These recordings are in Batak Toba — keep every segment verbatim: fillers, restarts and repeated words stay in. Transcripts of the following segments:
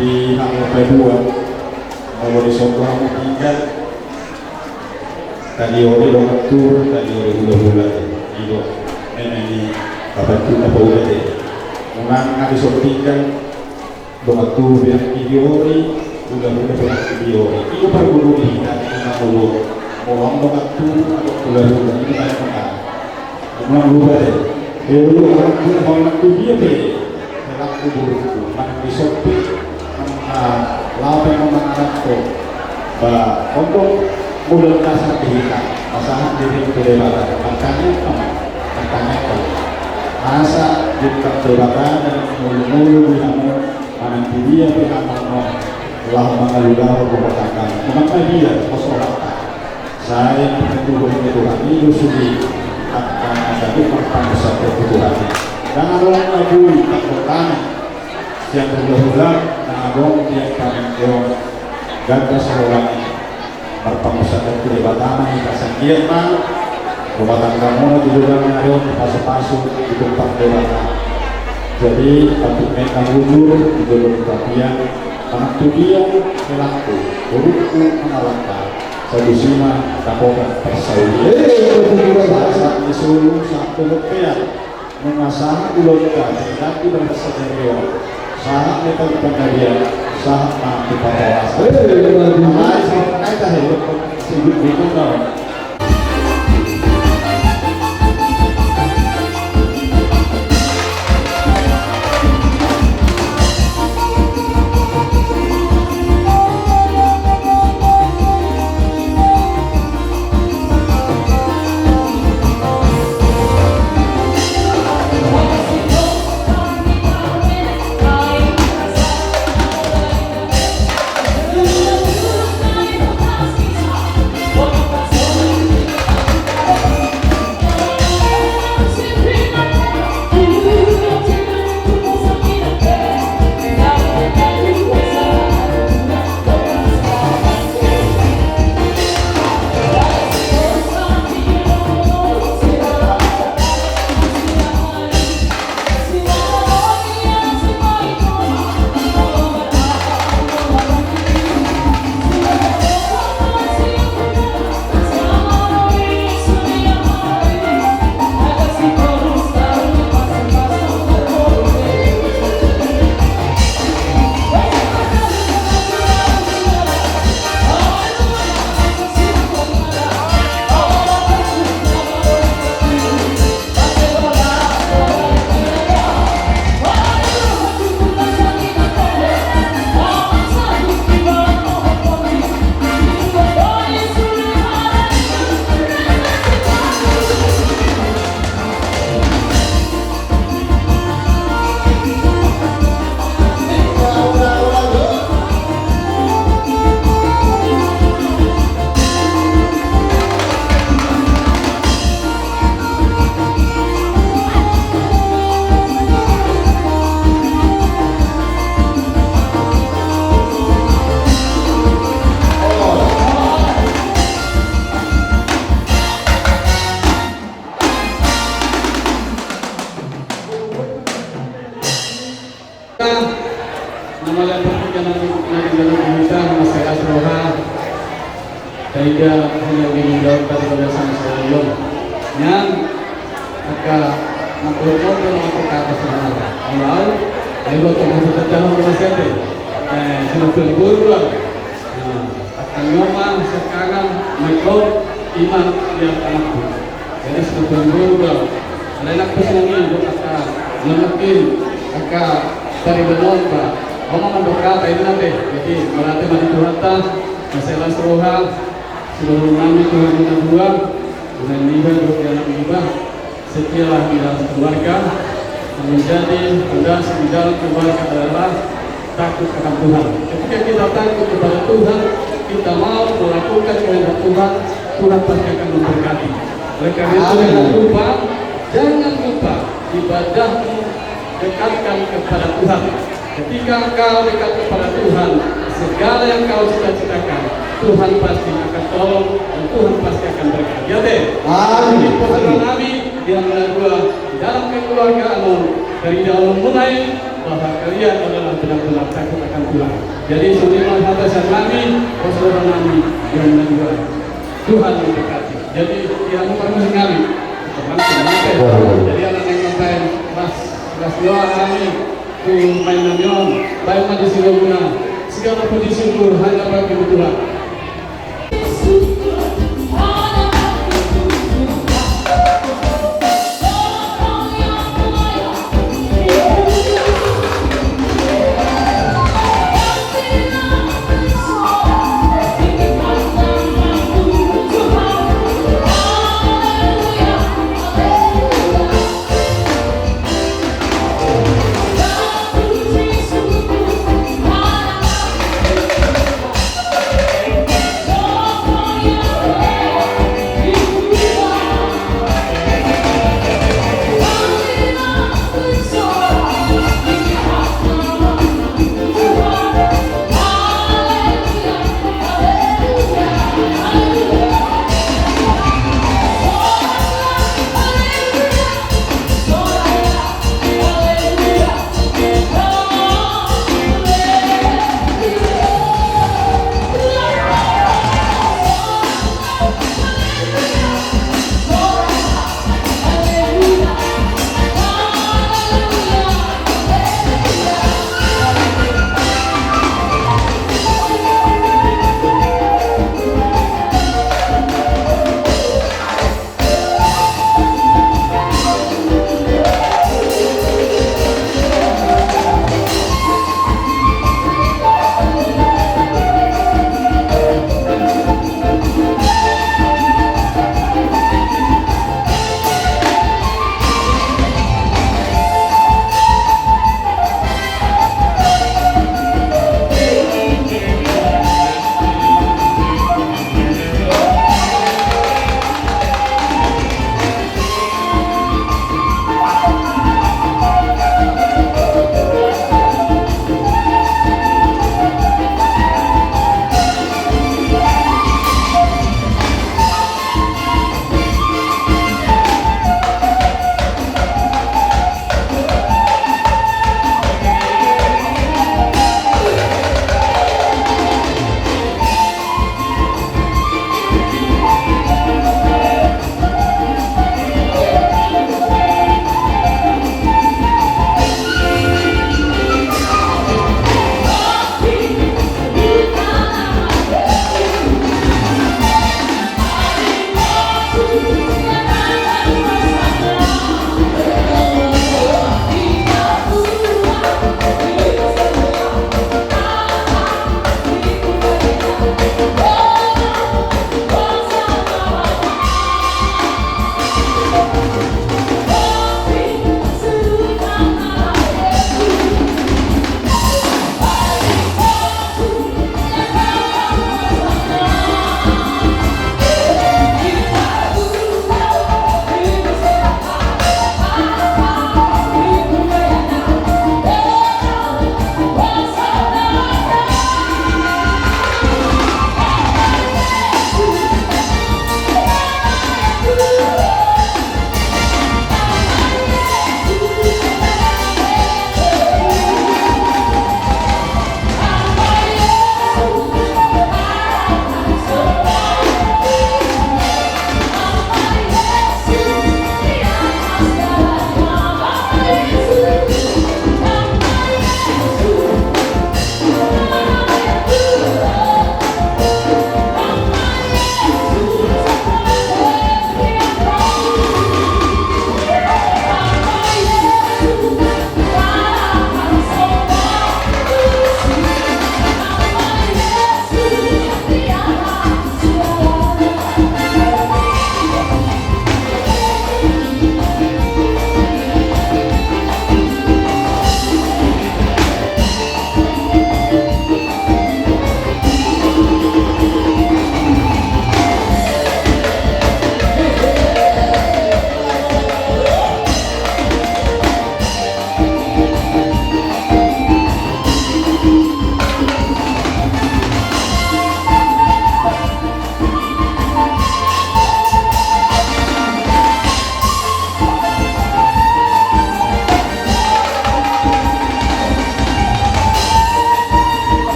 Di hamu padua, molo dison hamu tinggal, tali ori dongan tubu, tali ori hulahula, i do. Memang i papancung na paula te. Unang na dison tinggal, dongan tubu pe anggi di ori, hulahula pe anggi di ori. I do parguru ni hita, i na molo, molo dongan tubu, atau hulahula, i do na. Unang lupa te. Hei, olo, orang tua, orang tua dia pe. Dalam kubur itu, mana disopi, mana lape, mana anak tu. Ba, untuk mudah dasar di hita, pasahat diri tu Debata. Bertanya apa? Bertanya apa? Masa di Debata dan mulu-mulu di hamu, mana dia pe hamu, laho mangalula rumah tangga. Cuma dia, kosong. Sai na pinatupa ni Tuhan i do sude angka na gabe marpangunsathon tu Tuhan i. Ndang adong na boi tangkok tangan sian hulahula na adong di angka na gabe marpangunsathon tu Debata. Mangihut sanggiat ma rumah tanggamuna tu joloan ni ari on, dipasu-pasu, ditumpak Debata. Jadi, patut ma na bujur di jolo ni tapian, manang tu dia, helangku, borungku, mangalangka. Sadisi ma dapotan parsaulian. Eh, betul, betul. Sahat ni solu, sahat tu bontean. Nunga sahat ulaonta, tinggal di bagasan sadari on. Sahat ma tu panggabean, sahat ma tu parhorasan. Eh, betul, betul. Alai, sahat ma tu sibuk-sibuk on. Na mauliate ma di na di dalam hita, na mansai las roha. Taida hanya di dalam tadi pada sama saya. Nian angka na kuat-kuat na angka kata saudara. Kalau ayo, waktu masih terjauh rumah siapa? Eh, sudah berguru lah. Nah, angka ni on ma sekarang mikro iman di angka anakku. Jadi sebetulna do, alai nang pos nang i do angka, na mungkin angka pariban on ba, on ma mandok hata i nate. Jadi mauliate ma di Tuhanta, mansai las roha, sidohonon nami tu hamu na dua, unang niba dohot anak niba, setialah di dalam keluarga, menjadi fondasi di dalam keluarga adalah takut akan Tuhan. Ketika kita takut kepada Tuhan, kita mau melakukan kehendak Tuhan, Tuhan pasti akan memberkati. Oleh karena itu, amin, jangan lupa, jangan lupa ibadahmu dekatkan kepada Tuhan. Ketika engkau dekat kepada Tuhan, segala yang kau cita-citakan, Tuhan pasti akan tolong dan Tuhan pasti akan berkati. Ya, teh? Amin. Jadi, pesan kami, di dalam keluarga, anu, Karina ulaonmuna i, bahwa kalian adalah benar-benar takut akan Tuhan. Jadi, songon i ma hata sian hami, pos roha nami, yang kedua, Tuhan memberkati. Jadi, ya, mau permisi nami. Jadi, anak yang ngapain, mas, mas doa nami, tu main nami on, baik ma di sini guna, segala puji syukur hanya bagi Tuhan.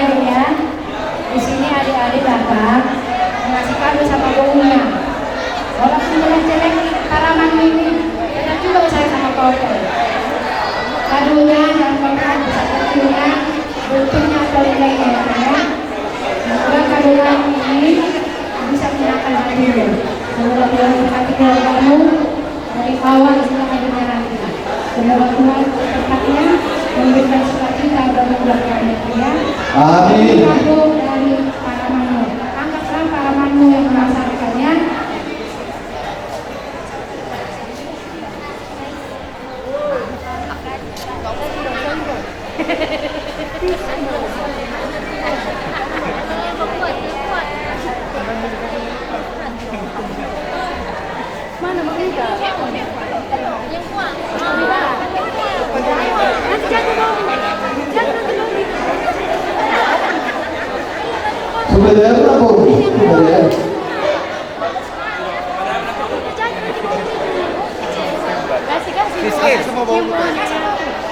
Ya, di sini adik-adik datang mengasih kado sama bouna. Walaupun bukan celeng paraman ini, tetap juga saya sama kau. Kadonya jangan pernah bisa tentunya bentuknya atau nilainya, ya. Semoga kado kami ini bisa menyenangkan hatimu. Semoga Tuhan memberkati keluargamu. Dari awal sudah ada nanti. Semoga Tuhan berkatnya memberikan sukacita dan membuat bahagia. Amin. Ini kado dari paramanmu. Angkatlah paramanmu yang melaksanakannya. Sudah ya, Pak? Sudah ya.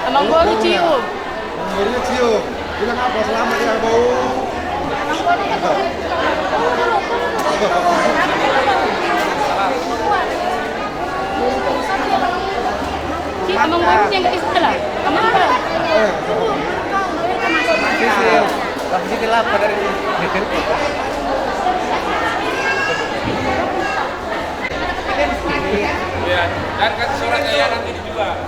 Amangboru cium. Amangboru cium. Bilang apa? Selamat ya, Bau. Amangboru yang ke sana. Amangboru. Tapi sini lapar dari ini. Ya, dan kan suratnya ya nanti dijual.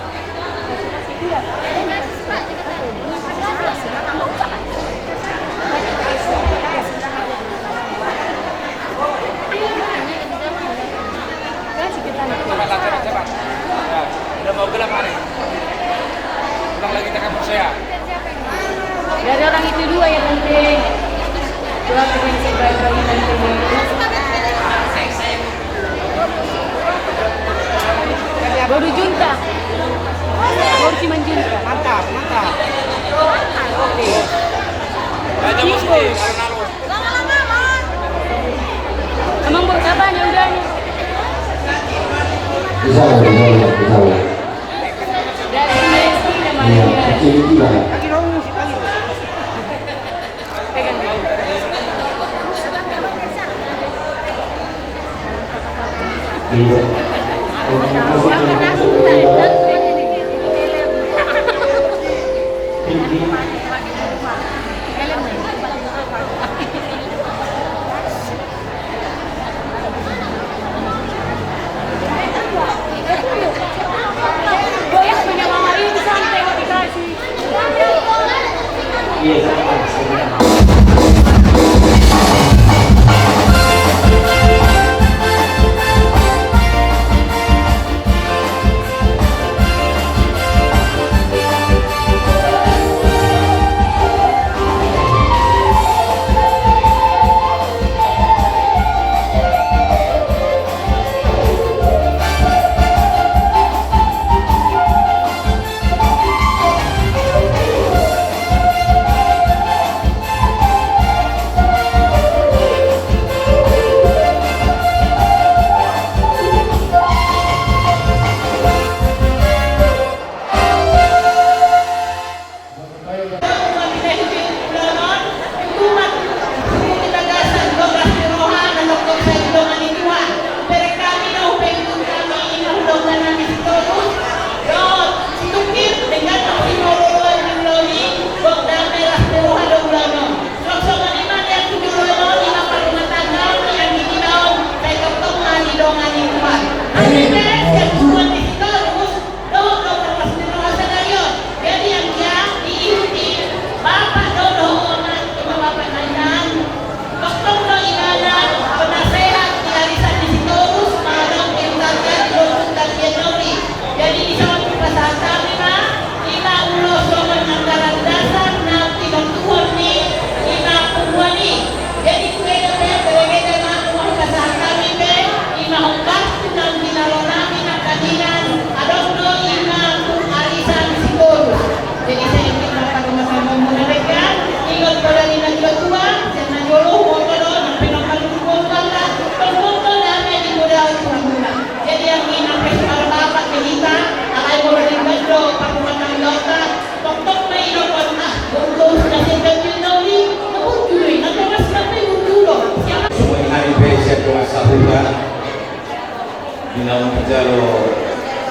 Cepat lah, cepat, cepat. Ya, udah mau gelap hari. Pulang lagi ke kampus ya. Dari orang itu dua ya, Tante. Dua pengen sebagai Tante. Baru junta. Baru cuman junta. Mantap, mantap. Oke. Amangboru, kapan ya udahnya? Insya Allah, insya Allah, insya Allah. Dari Messi sama dia. Iya, kecil itu lah. Pegang dulu. Iya. Naung manjalo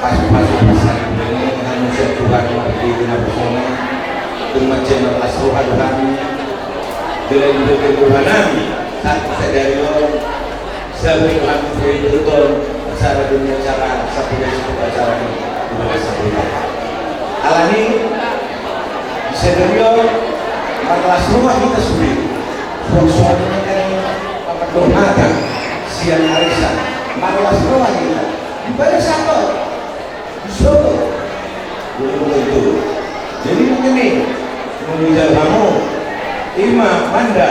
pasu-pasu parsaripeon i, hami sian Tuhan ma di naposona, tung mansai marlas roha do hami. Jala didokken roha nami, sahat sadari on, sabari do hami tu ibu ton, acara dunia acara, sabari do acara ni, di mana sabari. Alani, sadari on, marlas roha hita sude. Suang-suang ni hami, mamandok hata sian arisan, marlas roha hita. Di bagasan on, di sogot. Jadi, mungkin ni, mungkin jauh kamu, ima manda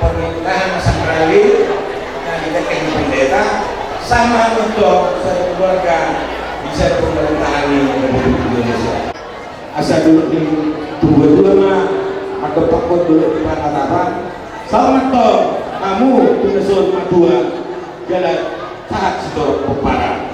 pemerintahan sakrali, na ditekan pendeta, sama untuk satu keluarga bisa pemerintahan di Republik Indonesia. Asa dolok ni tubuan dua ma, mandopakkon dolok ni panatapan, sahat ma antong hamu tu na so matua, jala sahat sitorop pomparan.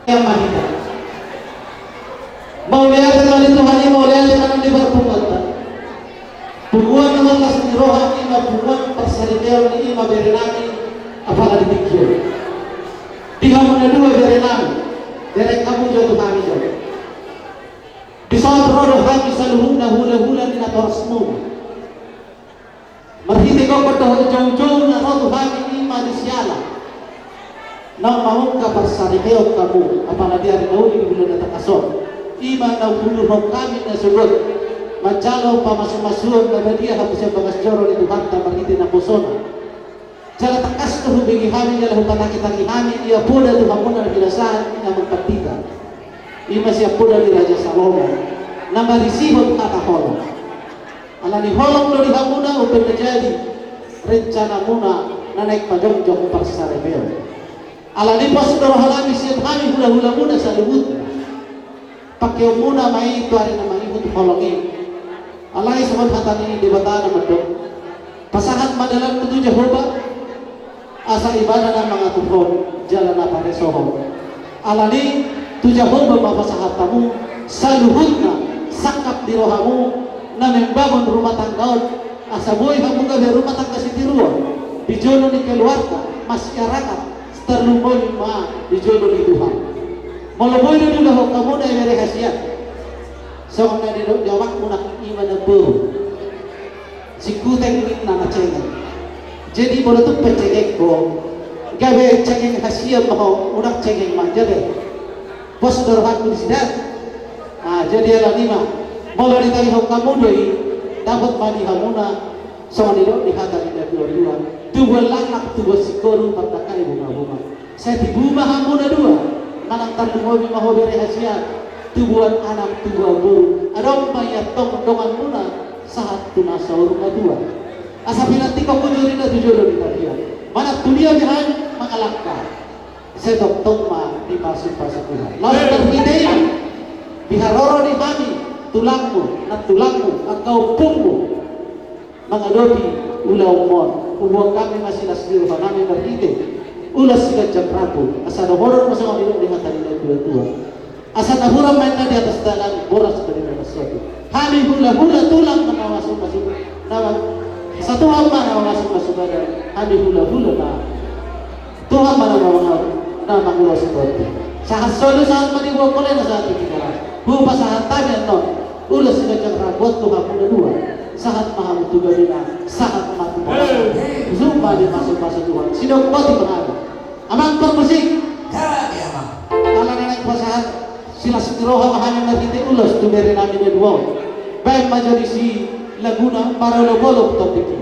Yang mahita. Mauliate ma di Tuhan i, mauliate ma di parpunguanta. Punguan na marlas ni roha i ma punguan parsaripeon ni ima bere nami, apala di tingki on. Di hamu na dua bere nami, bere hamu jo tu hami jo. Di son ro do hami saluhutna hula-hula ni natorasmuna. Marhite gokhon dohot joujou na ro tu hami ima di siala. Naung mangungkap parsaripeon hamu, apala di ari na uli di bulan na tangkas on. Ima na huulurhon hami na sogot. Manjalo pamasumasuon na badia hamu sian bagas joro ni Tuhanta marhite naposona. Jala tangkas do hubege hami, jala hupatangihon hami, ia poda tu hamuna na pinasahat ni amang pandita. Ima sian poda ni Raja Salomo, na marisihon hata holong. Alani holong do di hamuna umbahen na jadi rencanamuna na naeng pajongjong parsaripeon. Alani pos do roha nami sian hami hula-hulamuna saluhutna. Pangkeonmuna ma i tu ari na mangihut holong i. Alai songon hata ni Debata na mandok, pasahat ma dalanmu tu Jahowa, asa Ibana na mangaturhon jala na paresohon. Alani tu Jahowa ma pasahat hamu saluhutna sangkap ni rohamu, na membangun rumah tangga on, asa boi hamu gabe rumah tangga sitiruon di jolo ni keluarga, masyarakat, tarlumobi ma di jolo ni Tuhan. Molo boi do diulahon hamu na ibere hasian, songon na nidok ni omakmu nangkin ima na boru. Singkuteng ninna na cengeng. Jadi molo tung pe cengeng ho, gabe cengeng hasian ma ho, unang cengeng manja be. Pos do rohangku disi da. Ah, jadi alani ma, molo ditangihon hamu do i, dapot ma di hamuna, songon nidok ni hata ni na dua-dua. Tubuan laklak, tubuan singkoru, mardangka i bunga-bunga. Sai tibu ma hamu na dua, manang tarlumobi ma ho bere hasian, tubuan anak, tubuan boru, adong ma i antong donganmuna, sahat tu na saur matua. Asa pinantikhon hujur i na tu jolo ni tapian. Manang tu dia be hami mangalangka. Sai tongtong ma dipasu-pasu Tuhan. Laos marhite i, diharoro di hami, tulangmu, nantulangmu, angka ompungmu. Mangadopi ulaonmon, huboan hami ma silas ni roha nami marhite ulos siganjang rambu, asa dohonon ma songon nidok ni hata ni na tua-tua. Asa napuran ma inna di atas dalan, boras ma di atas sopi. Hami hula-hula tulang na mamasu-masu, na ma-, satuan ma na mamasu-masu badan, hami hula-hula ma. Tuhan ma na mangatur, na mangulos tondi. Sahat solu, sahat ma di boan, molo na sahat di pikiran. Hupasahat hami annon ulos siganjang rambu on tu hamu na dua. Sahat ma hamu tu gabena, sahat ma tu bola. Hei. Jumpa di pasu-pasu Tuhan. Sidok boti ma hamu. Amang parmusik. Ya, ya, Amang. Ala na naeng pasahat silas ni roha ma hami marhite ulos tu bere nami na dua on. Baen ma jo disi laguna, marolop-olop topik i.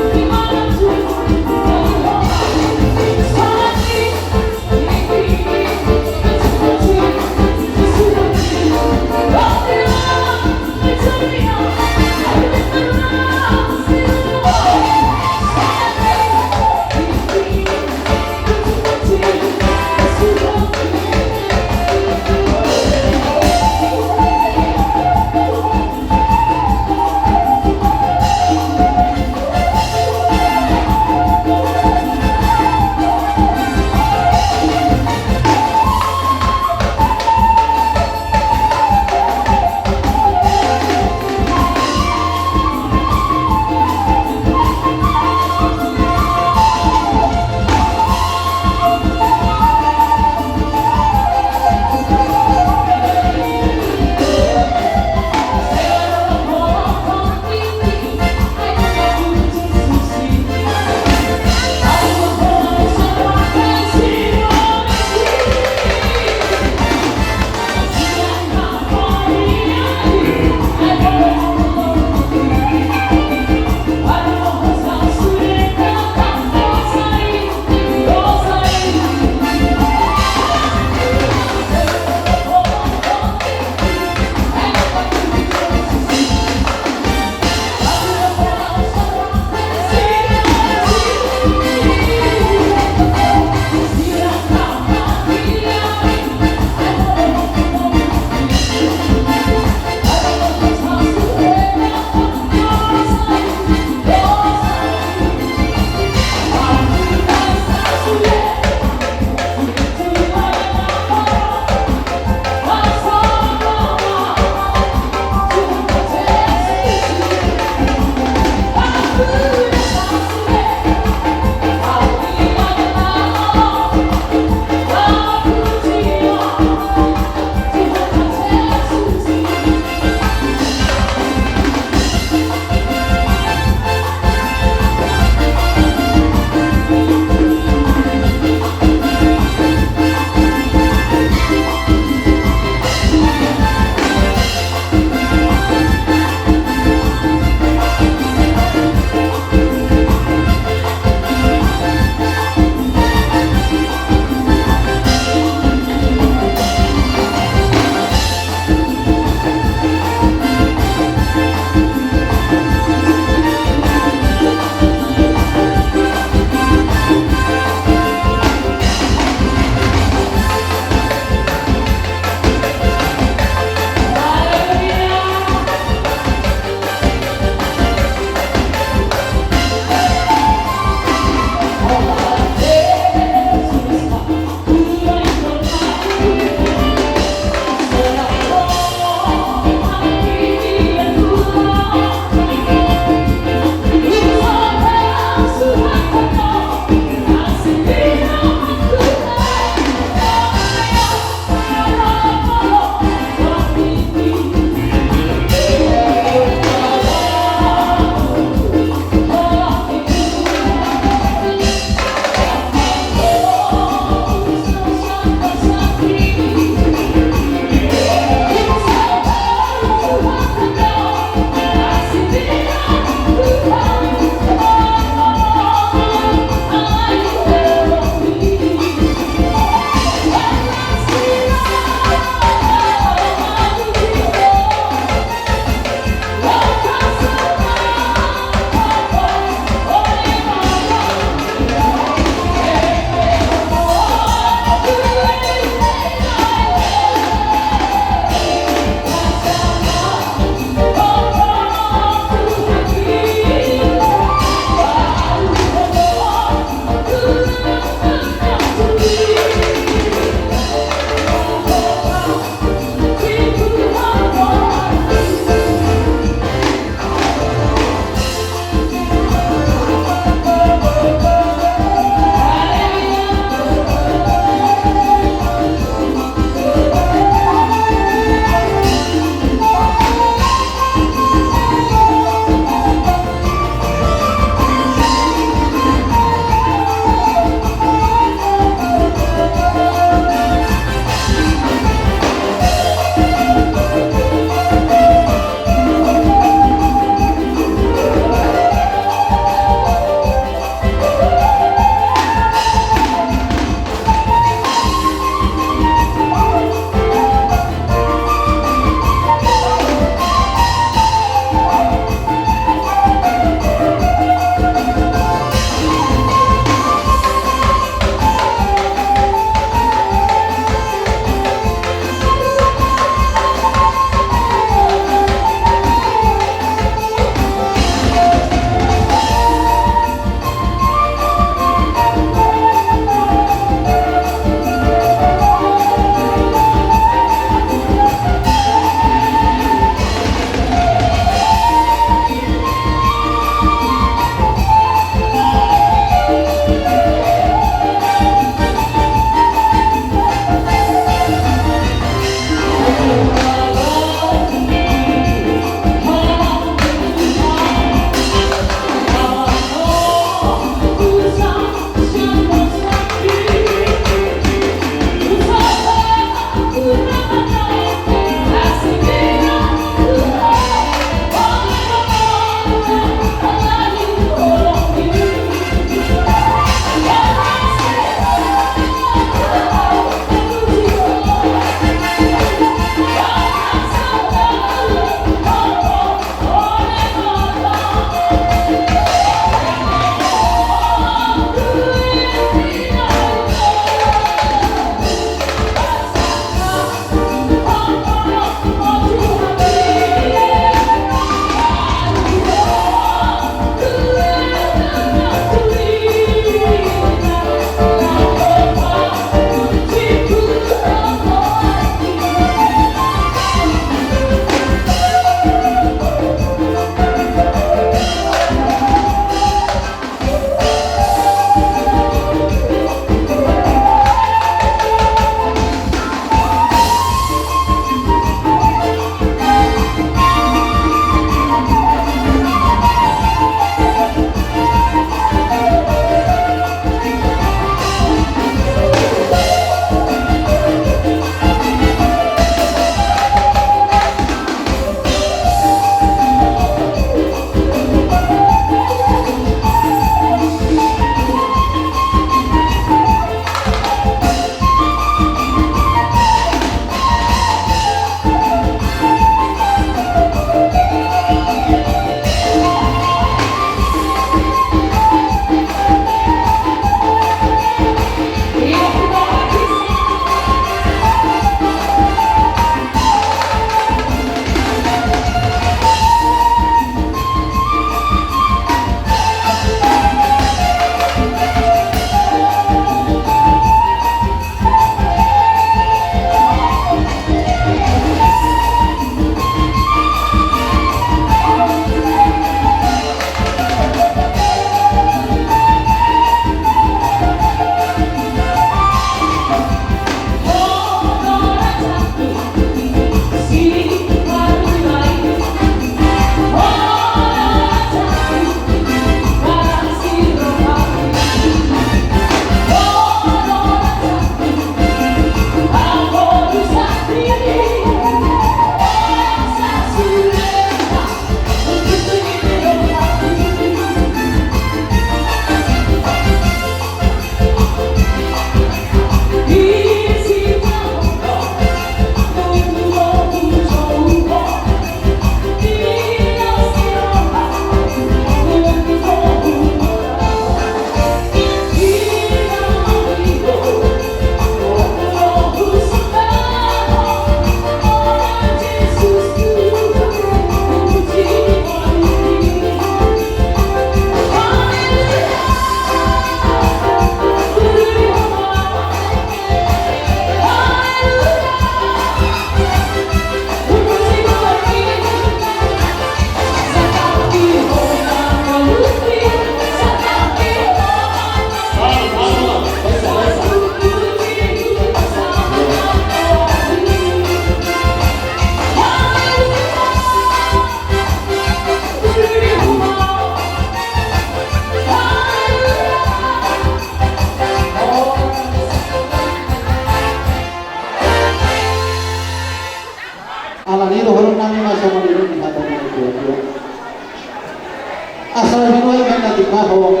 Hinuai ma na timaho,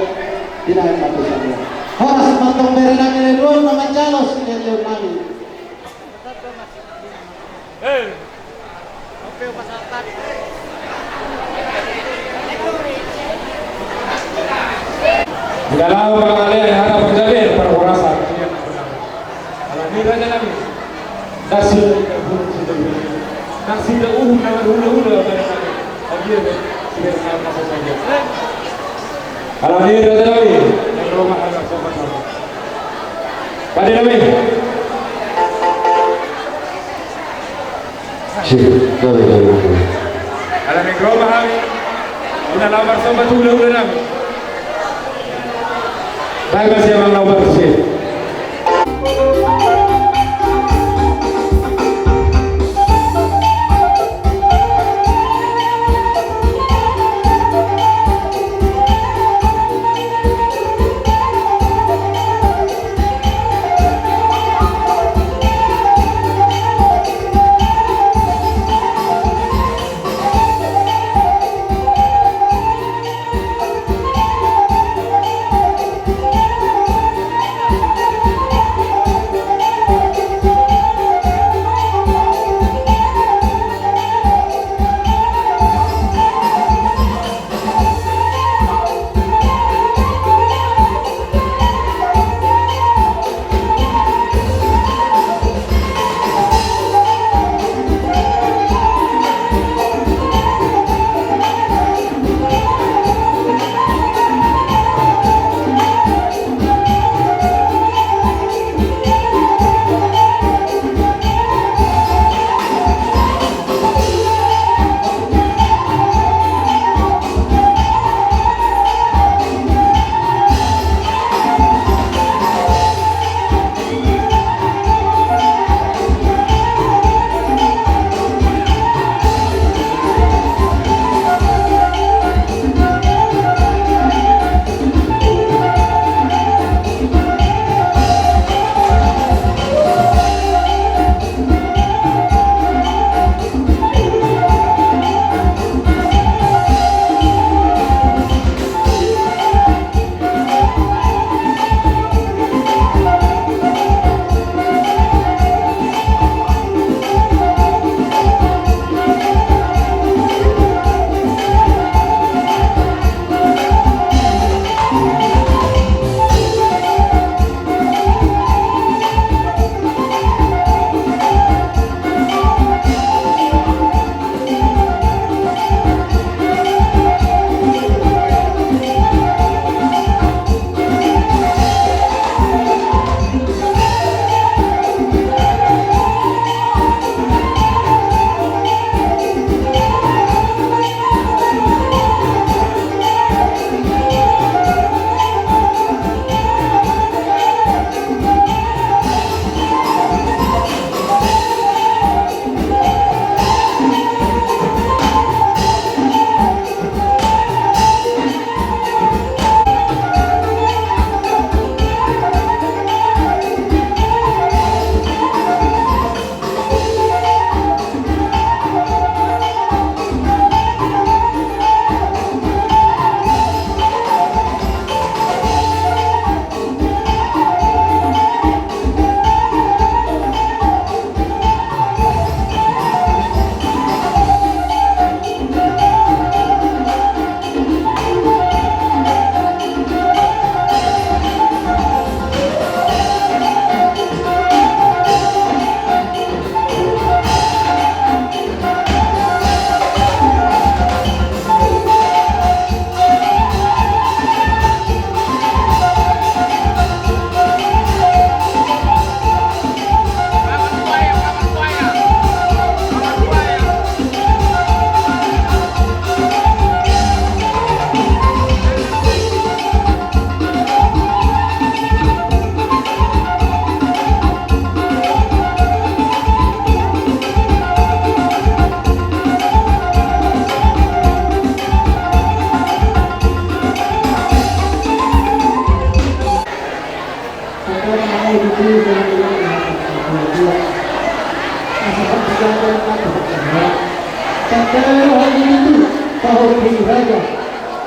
di na laho tu sadia. Horas ma antong bere nami na dua na manjalo sileon nami. Di na laho mangalean hata parjabe parhorasan. Alani raja nami. Nasida uhum na marhulahula. Alani raja nami. Pade nami. Sip, gabe, gabe, gabe. Alani ro ma hami. Di na laho marsomba tu hulahula nami. Baik, masih amang laho marsomba.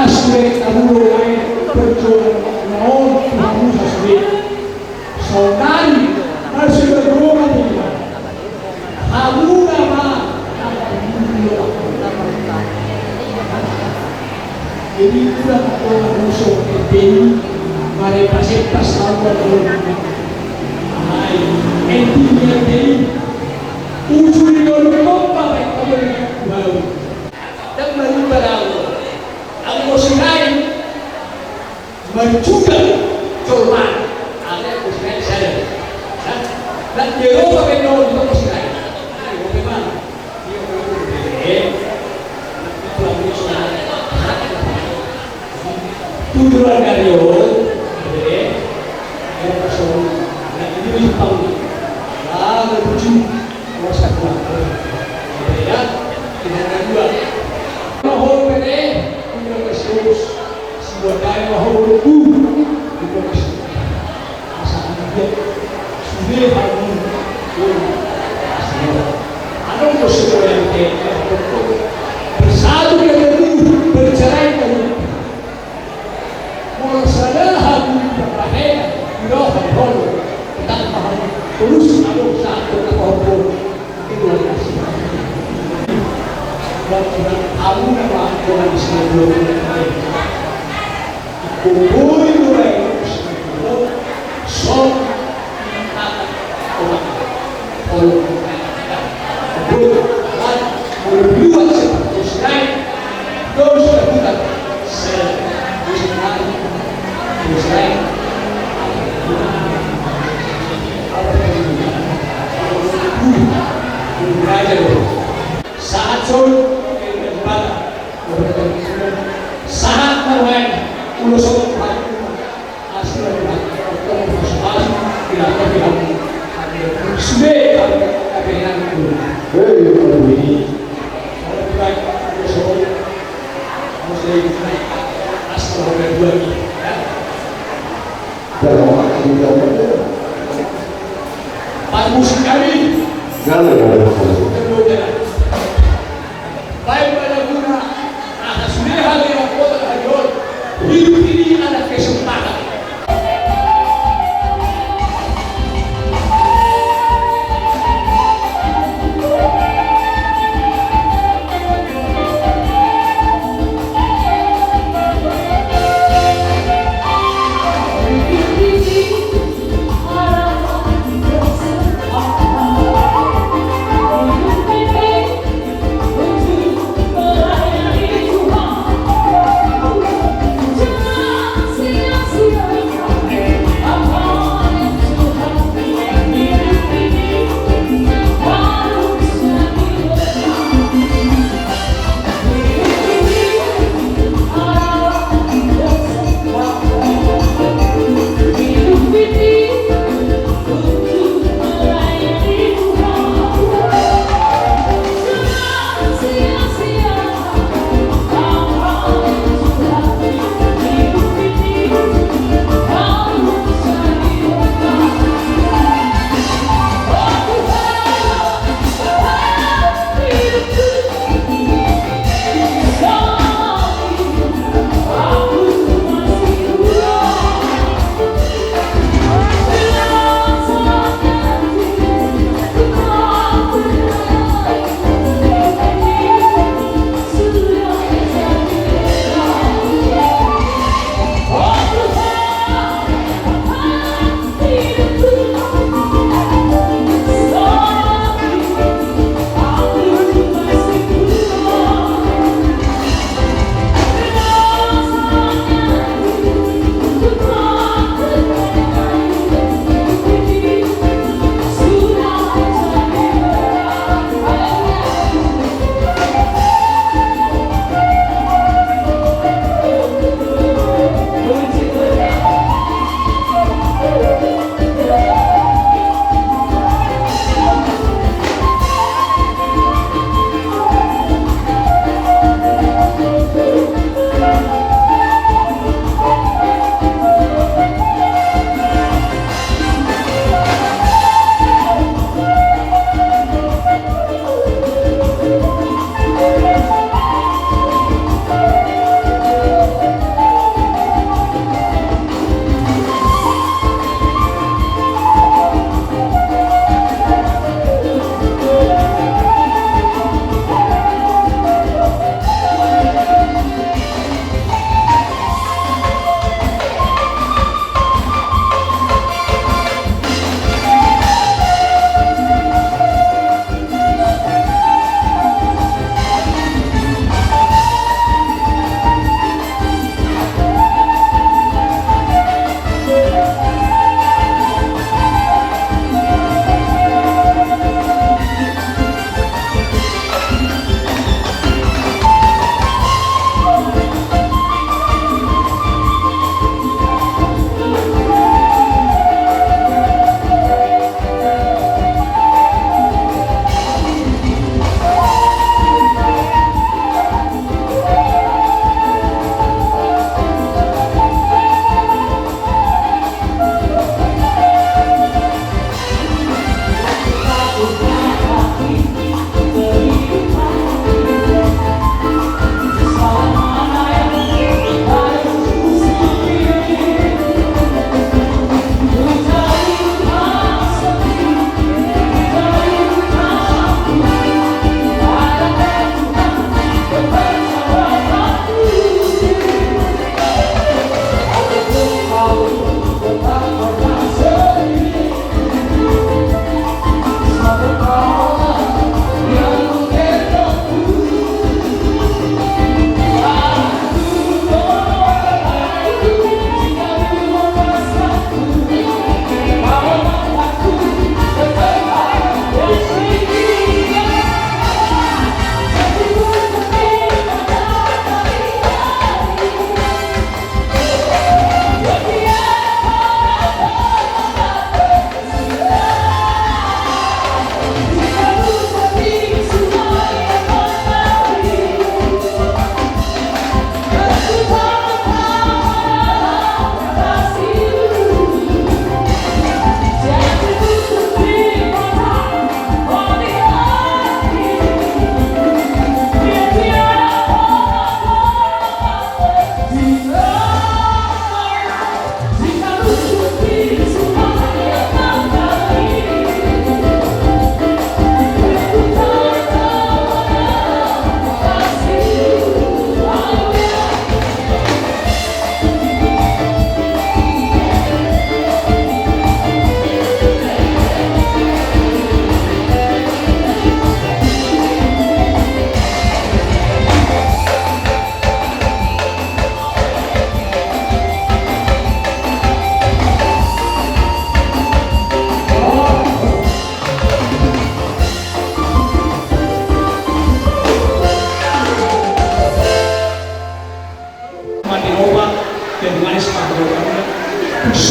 Asli na molo ai perjuangan na on tu hamu sasudena. Saonari masih berdoa tu Tuhan. Hamu nama jadi kurang doa musuh F P I. Mari pasepas lawan doa. Ai, F P I, F P I. Ujung di doa lupa baik kamu dengan Tuhan. Dan merubah lawan. Anggo Sirait marjuda jolma, ale Sirait sada. Na di Eropa pe do, di Eropa Sirait. Tujuan dari Eropa, Eropa Solo. Na di Jepang. Lalu tujuh. Kuasa Tuhan. Gitu ya. Tidak ada dua. Mahol pede, punya Kristus. Sebuah daya mahol tu. Itu Kristus. Asa dia. Sudah hadir. Anu musuh yang bersatu dengan teguh, bercerai dengan Molo sada hamu di pahea, di roha, di roha. Tetap paham. Terus aku satu ke paham. Itu adalah sifat. Wa Amu nama Tuhan di sini dua puluh hari. Kumpul dua ribu sembilan belas. So. Sahat son, sahat na baen, ulos on. Parmusik hami. Jala, jala, jala. Baen ma laguna, asa sude hami na poda hami on. Hidup ini adalah kesempatan.